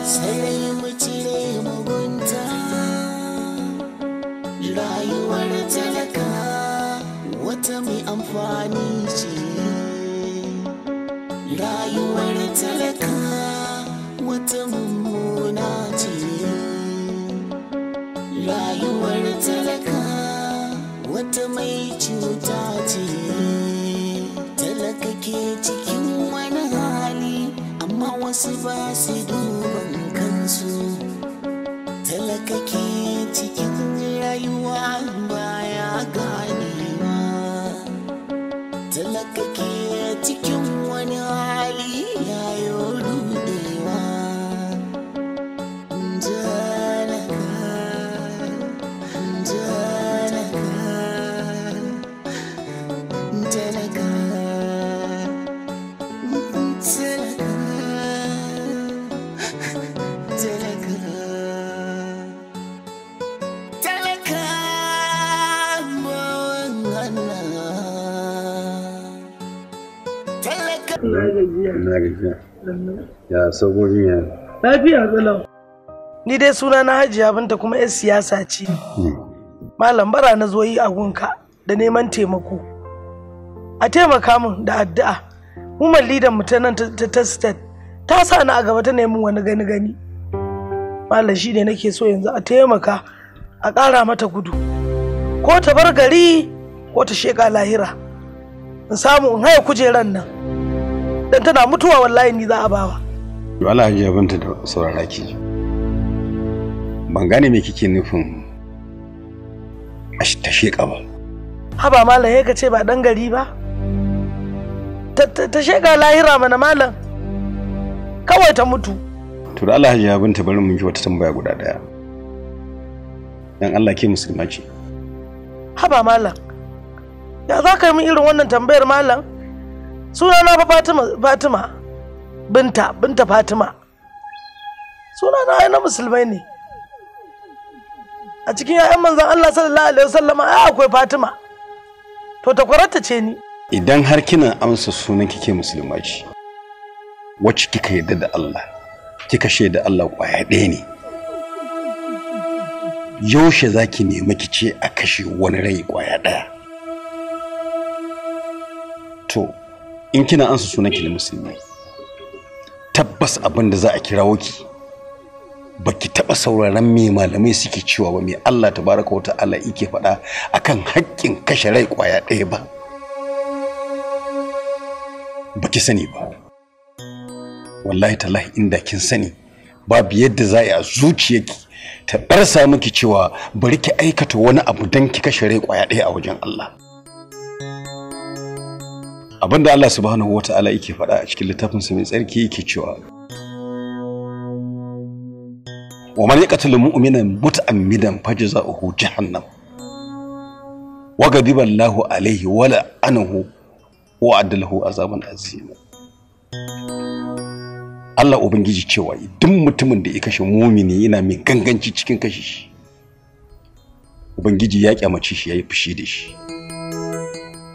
Sai mu cire mugunta. Rayuwar talaka wata mai amfani ce. Rayuwar talaka wata mummuna ce. Rayuwar talaka wata mai cuta ce. Talaka ke cikin wani hali, amma wasu ba su duban kansu. Talaka ke cikin rayuwa baya ganewa. Talaka ke cikin wani hali yayo rudewa. Talaka, talaka, talaka, talaka, talaka, talaka, bawan Allah. Talaka. Na gajiya. Na gajiya. Ya sabobin ya. Lafiya kalau. Ni dai suna na Hajiya Binta kuma 'yar siyasa ce. Malam, bara na zo yi a gunka da neman taimako. A taimaka min da addu'a. Woman leader mu ta nan ta state ta sa ni a gaba ta nemi wani gani gani. Malam, shi ne nake so yanzu a taimaka a ƙara mata gudu. Ko ta bar gari ko ta sheƙa lahira. In samu in haya kujeran nan. Dan tana mutuwa wallahi ni za a bawa. To Allah, Hajiya Binta, da saurara ki. Ban gane me kike nufin a ta sheƙa ba. Haba malam, ya ka ce ba dan gari ba, ta shega lahira mana malam, kawai ta mutu. To da Allah, Hajiya Binta, bari mun yi wata tambaya guda daya. Dan Allah, ke musulma ce? Haba malam, ya za ka yi min irin wannan tambayar malam? Suna na fa Fatima, Fatima Binta, Binta Fatima. Suna na ai na musulmai ne. A cikin 'ya'yan manzon Allah sallallahu alaihi wasallama ai akwai Fatima, to takwararta ce ni. Idan har kina amsa sunan kike musulma ce, wacce kika yarda da Allah, kika shaida Allah kwaya ɗaya ne, yaushe za ki nemi ki ce a kashe wani rai kwaya ɗaya? To, in kina amsa sunan ki na musulmi, tabbas abin da za a kirawo ki, baki taɓa sauraron me malamai suke cewa ba, me Allah tabaraka wa ta'ala yake faɗa akan haƙƙin kashe rai kwaya ɗaya ba. Baki sani ba. Wallahi tallahi, inda kin sani, babu yadda za a yi a zuciyarki ta ɗarsa miki cewa bari ki aikata wani abu don ki kashe rai kwaya ɗaya a wajen Allah. Abinda Allah subhanahu wa ta'ala yake faɗa a cikin littafinsa mai tsarki, yake cewa: wa man yaqtul mu'mina muta'ammidan fajza'uhu jahannam wa ghadiba Allahu alayhi wa la'anahu wa a'adda lahu azaban azima. Allah Ubangiji cewa duk mutumin da ya kashe mumini yana mai ganganci cikin kashe shi, Ubangiji ya kyamace shi, ya yi fushi da shi,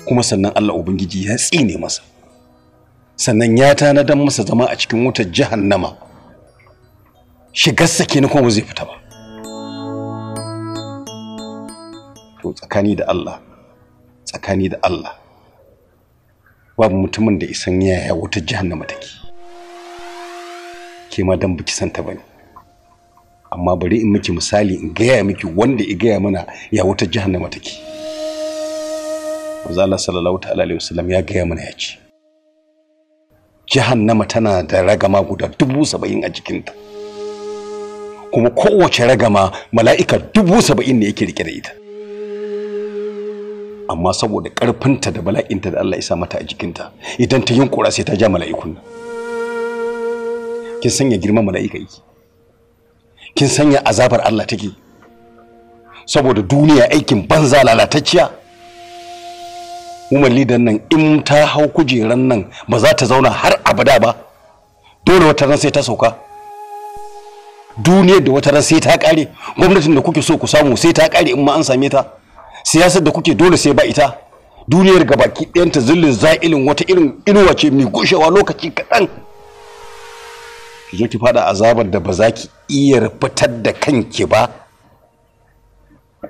kuma sannan Allah Ubangiji ya tsine masa, sannan ya tanadar masa zama a cikin wutar jahannama, shigarsa kenan, kuma ba zai fita ba. To, tsakani da Allah, tsakani da Allah, babu mutumin da isan yaya wutar jahannama take. Ke ma dan baki santa bane, amma bari in miki misali, in gaya miki wanda ya gaya mana ya wutar jahannama take. Manzo Allah sallallahu ta'ala alaihi wasallam ya gaya mana, ya ce jahannama tana da ragama guda 70,000 a jikinta, kuma kowace ragama mala'ika 70,000 ne yake rike da ita. Amma saboda ƙarfinta da bala'inta da Allah ya sa mata a jikinta, idan ta yunkura sai ta ja mala'ikun nan. Kin sanya girman mala'ika yake? Kin sanya azabar Allah take? Saboda duniya aikin banza lalatacciya. Woman leader nan, in ta hau kujeran nan, ba za ta zauna har abada ba. Dole wata ran sai ta sauka. Duniyar da wata ran sai ta kare, gwamnatin da kuke so ku samu sai ta kare, in ma an same ta. Siyasar da kuke, dole sai ba ita. Duniyar gabaki ɗayanta zillin za'ilin wata irin inuwa ce mai gushewa lokaci kaɗan. Ki zo ki fada azabar da ba za ki iya fitar da kanki ba.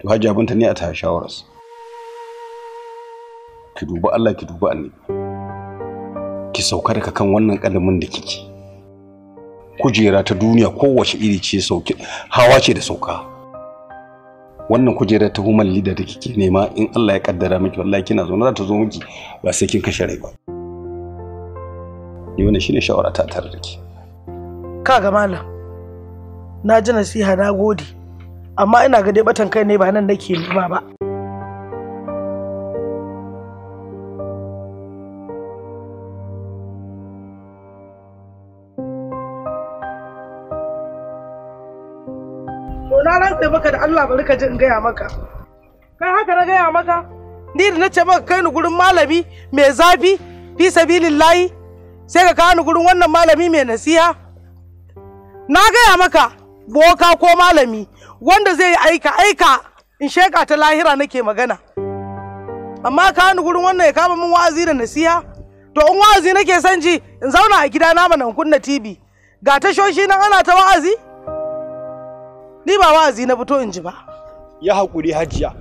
To Hajiya Binta ne a ta shawararsa. Ki dubi Allah, ki dubi Annabi. Ki sauka daga kan wannan kalamin da kike. Kujera ta duniya kowace iri ce, sauki hawa ce da sauka. Wannan kujera ta human leader da kike nema, in Allah ya kaddara miki wallahi kina zo za ta zo miki, ba sai kin kashe rai ba. Ni wannan shine shawara ta tare da ki. Kaga malam, na ji nasiha, na gode, amma ina ga dai batan kai ne, ba nan nake nema ba. To na rantse maka da Allah, bari ka ji in gaya maka. Kai, haka na gaya maka? Ni da nace maka kai ni gurin malami mai zafi fi sabilillahi, sai ka kawo ni gurin wannan malami mai nasiha. Na gaya maka boka ko malami wanda zai yi aika aika in sheka ta lahira nake magana. Amma ka ni gurin wannan ya kama min wa'azi da nasiha? To in wa'azi nake son ji, in zauna a gida na mana in kunna TV. Ga tashoshi nan ana ta wa'azi? Ni ba wa'azi na fito in ji ba. Ya haƙuri Hajiya,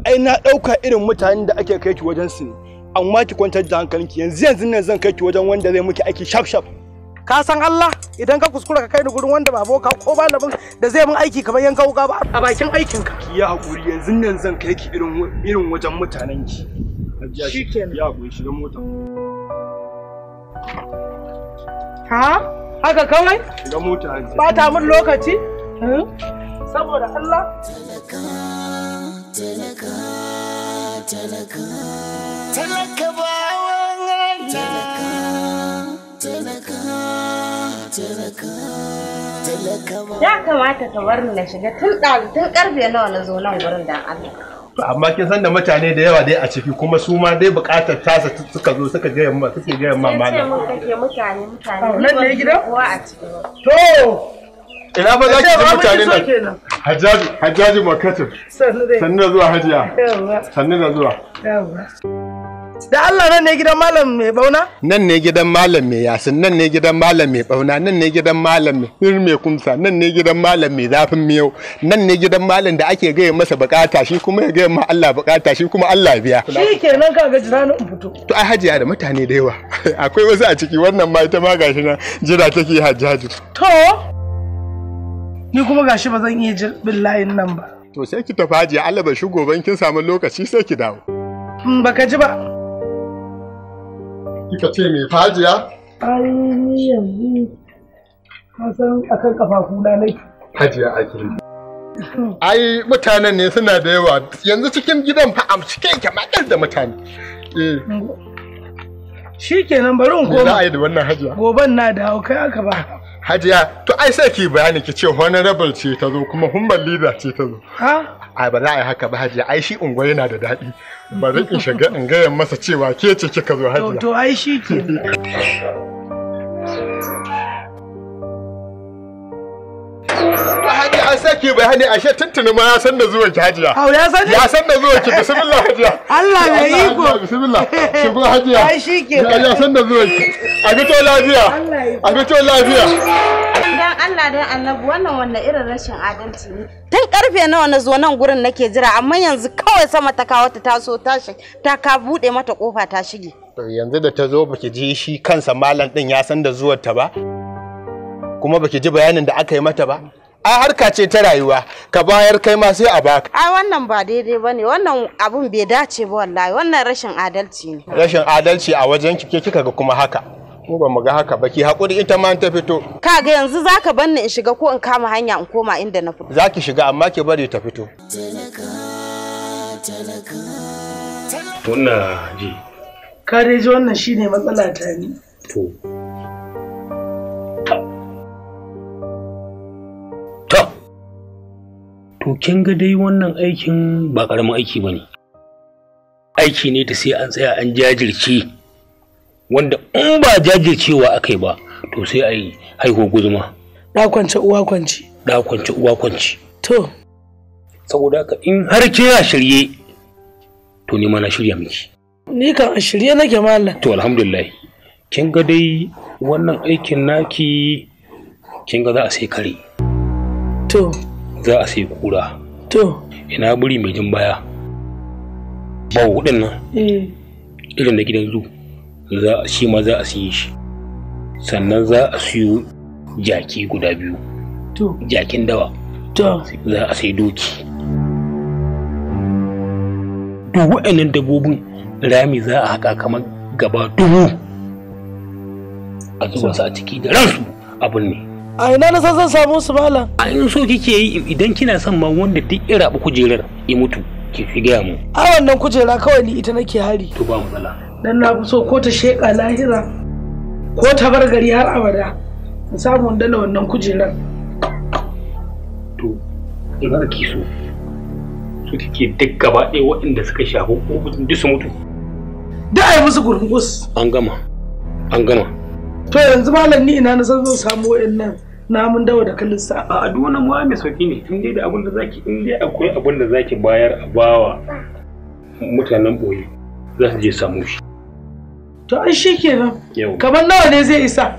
ai na ɗauka irin mutanen da ake kai ki wajen su ne, amma ki kwantar da hankalinki, yanzu yanzu nan zan kai ki wajen wanda zai miki aiki shaf shaf. Ka san Allah, idan ka kuskura ka kai ni gurin wanda ba boka ko malamin da zai min aiki kamar yanka wuka ba a bakin aikinka. Ki ya haƙuri, yanzu nan zan kai ki irin wajen mutanen ki. Hajiya, Shikenan. Ya haƙuri, shiga mota. Ha? Haka kawai? Shiga mota Hajiya. Bata min lokaci? Saboda Allah. Talaka, talaka, talaka, talaka bawan talaka, talaka, talaka, talaka. Ya kamata ka bar ni na shiga tun ɗazu, tun karfe nawa na zo nan gurin, dan Allah. Amma kin san da mutane da yawa dai a ciki, kuma su ma dai bukatar tasa suka zo suka gaya ma, suke gaya ma Sai ce malam. mun kake mutane mutane. Au, nan ne gidan? Kowa a ciki ba. To, Ina fa za ki ji ba mun mutane iso nan. kenan. Hajjaji, Hajjaji Makatin. Sannu dai. Sannu da zuwa Hajiya. Yawwa, Sannu da zuwa. yawwa. Da Allah, nan ne gidan malam mai bauna? Nan ne gidan malam mai yasin, nan ne gidan malam mai bauna, nan ne gidan malam mai hir mai kumsa, nan ne gidan malam mai zafin miyau, nan ne gidan malam da ake gaya masa bukata, shi kuma ya gaya ma Allah bukata, shi kuma Allah biya. Shi kenan, ka ga jira ni in fito. To ai Hajiya da mutane da yawa. Akwai wasu a ciki, wannan ma ita ma gashi nan jira take Hajjaju. To, ni kuma gashi ba zan iya bin layin nan ba. To sai ki tafi Hajiya, Allah ba shi goben kin samu lokaci sai ki dawo. Baka ji ba. Kika ce me Hajiya? Ai ni yanzu ka san akan kafafuna nake. Hajiya ake. Ai mutanen ne suna da yawa, yanzu cikin gidan fa am cike yake makar da mutane. Eh, Shi kenan, bari in me za a koma. yi da wannan Hajiya? Goben na dawo, kai aka ba. Hajiya, to ai sai ki bayani ki ce honorable ce ta zo kuma humban leader ce ta zo. Ha? Ai ba za a yi haka ba Hajiya, ai shi unguwa yana da daɗi. Bari in shiga in gaya masa cewa ke ce kika zo To, Hajiya. to ai shi kenan. To Hajiya, ai sai ki bayani, ashe tuntuni ma ya san da zuwan ki Hajiya. Au, ya sani? Ya san da zuwan ki, bismillah Hajiya. Allah mai Allah, iko. Hajiya, bismillah. Shigo Hajiya. Ai shi kenan. Ya san da zuwan ki. A fito lafiya. Allah ya A fito lafiya. Dan Allah dan Annabi, wannan wannan irin rashin adalci ne. Tun karfe nawa na zo nan gurin nake jira, amma yanzu kawai sama ta kawo ta taso ta shi ta ka bude mata kofa ta shige. To yanzu da ta zo baki ji shi kansa malam din ya san da zuwar ta ba? Kuma baki ji bayanin da aka yi mata ba? Ai harka ce ta rayuwa, ka bayar kai ma sai a baka. Ai wannan ba daidai bane, wannan abun bai dace ba wallahi, wannan rashin adalci ne. Rashin adalci a wajen ki, ke kika ga kuma haka. Mu ba mu ga haka ba, ki hakuri, ita ma in ta fito. Kaga yanzu zaka banni in shiga ko in kama hanya in koma inda na fito. Za ki shiga, amma ki bari ta fito. Talaka, talaka, To ina ji. Ka dai ji, wannan shine matsala ta ni. To. To. To kin ga dai wannan aikin ba karamin aiki bane. Aiki ne da sai an tsaya an jajirce, wanda in ba jajircewa aka yi ba to sai a yi haihuwar guzuma. Na kwance uwa kwance. Da kwance uwa kwance. To, Saboda haka in har kina shirye, to ni ma na shirya miki. Ni kan a shirye nake, malam. To alhamdulillah. Kin ga dai wannan aikin naki Kin ga za a sai kare. To. Za a sai kura. To. Ina buri mai jin baya. Bawo hudun nan. Eh. Irin na gidan zu. Za shi ma za a siye shi. Sannan za a siyo jaki guda 2. To. Jakin dawa. To. Za a sai doki. Duk waɗannan dabbobin rami za a haƙa kamar gaba 1000. A zuba su a ciki da ransu abin ne. A ina na san zan samu su malam? A in so kike yi idan kina son ma wanda duk ya rabu kujerar ya mutu ki fi gaya mu. A wannan kujera kawai ni ita nake hari. To ba matsala. Dan na fi so ko ta sheƙa lahira ko ta bar gari har abada. In samu in dana wannan kujerar. To in haka ki so. So kike duk gaba ɗaya waɗanda suka shafi ofishin duk su mutu. Da ai musu gurgus. An gama. An gama. To yanzu malam ni ina na san zan samu waɗannan namun dawa da kalissa. A duk wannan ma mai sauki ne in dai da abin da zaki in dai akwai abin da zaki bayar a bawa mutanen boye za su je samu shi. To ai shikenan. Kamar nawa ne zai isa?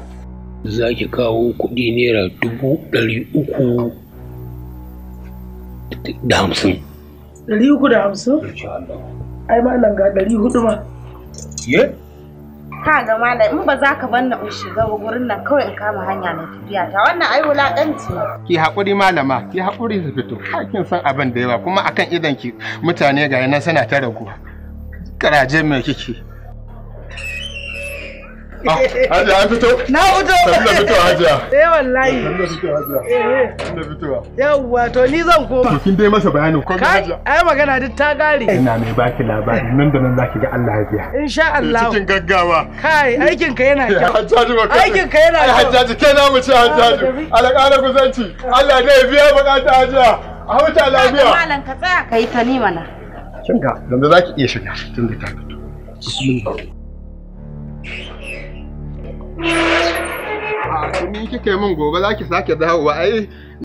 Zaki kawo kuɗi naira 350,000. 350? Insha Allah. Ai malam ga 400 ma. Ye? Ka ga malam in ba za ka bar ni in shiga gurin nan kawai in kama hanya na tafiya ta wannan ai wulakanci. Ki haƙuri malama, ki haƙuri su fito. Kin san abin da yawa kuma akan idan ki mutane ga nan suna ta raguwa. Karaje me kike? Hajiya an fito? Na fito. Sannu da fito Hajiya. Eh wallahi. Sannu da fito Hajiya. Eh. Sannu da fitowa. Yawwa to ni zan koma. To kin dai masa bayanin komai Hajiya. Ai magana duk ta gare. Ina mai baki labari nan da nan zaki ga Allah ya biya. Insha Allah. Cikin gaggawa. Kai aikin ka yana kyau. Hajjaji ba kai. Aikin ka yana kyau. Hajjaji ke na mu ce Hajjaji. Allah ƙara kusanci. Allah dai ya biya bukata Hajiya. A huta lafiya. Malam ka tsaya ka yi ta ni mana. Kin ga yanzu zaki iya shiga tun da ta fito. Bismillah. Ni kika yi min gobe za ki sake dawowa ai